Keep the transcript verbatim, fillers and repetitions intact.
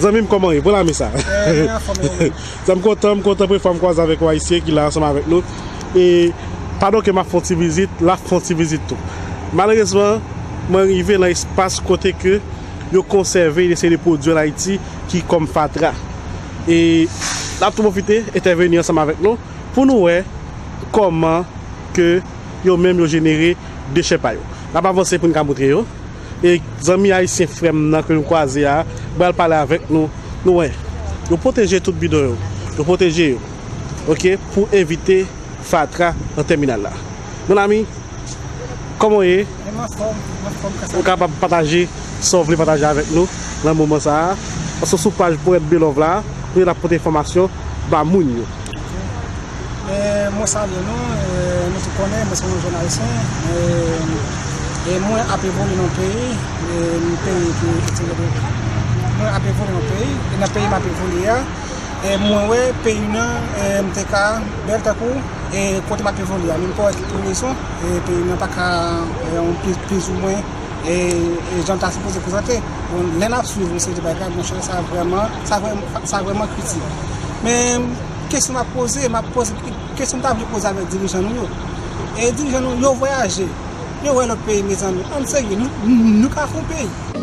Zanmi m, kòman w ye? Bon, lame sa. Zanmi, m kontan, m kontan premye fwa m kwaze avèk yon Ayisyen ki la ansanm avèk nou. E padon ke m ap fè yon ti vizit, l ap fè yon ti vizit tou. Malerezman, mwen rive nan espas kote ke yo konsève, yo eseye de pwodui ann Ayiti, ki kòm fatra. E n ap tou pwofite entèveni ansanm avèk nou pou nou wè kòman ke yo menm yo jenere dechè pa yo. N ap avanse pou n ka montre yo. E zanmi ayisyen frè m nan ke nou kwaze a, m pral pale avèk nou. Nou wè, yo pwoteje tout bidon yo. Yo pwoteje yo. Oke, pou evite fatra nan tèminal la. Mon ami, kòman w ye? Mwen anfòm, mwen anfòm, kasa. Ou kapab pataje sa w vle pataje avèk nou nan moman sa a. Paske sou paj Poète Belove la, nou la pote enfòmasyon ba moun yo. E, mwen salye nou, e, nou tout konnen, mwen se yon jèn ayisyen, e, e mwen ap evolye nan peyi, e, yon peyi ki, mwen ap evolye nan peyi, e nan peyi m ap evolye a, e mwen wè peyi nan, e, m te ka bèl tankou, e kote m ap evolye a, men m pa wè ki pou rezon, e peyi nan pa ka, e, yon pi-, plizoumwen, e, e jan l ta sipoze prezante. Bon, lè n ap swiv yon seri de bagay, monchè, sa vrèman, sa vrèman, sa vrèman kritik. Men, kesyon m ap poze, m ap poze, kesyon m ta vle poze avèk dirijan nou yo. E dirijan nou yo vwayaje, yo wè lòt peyi, mezanmi, ann serye, nou, nou, nou ka fè yon peyi.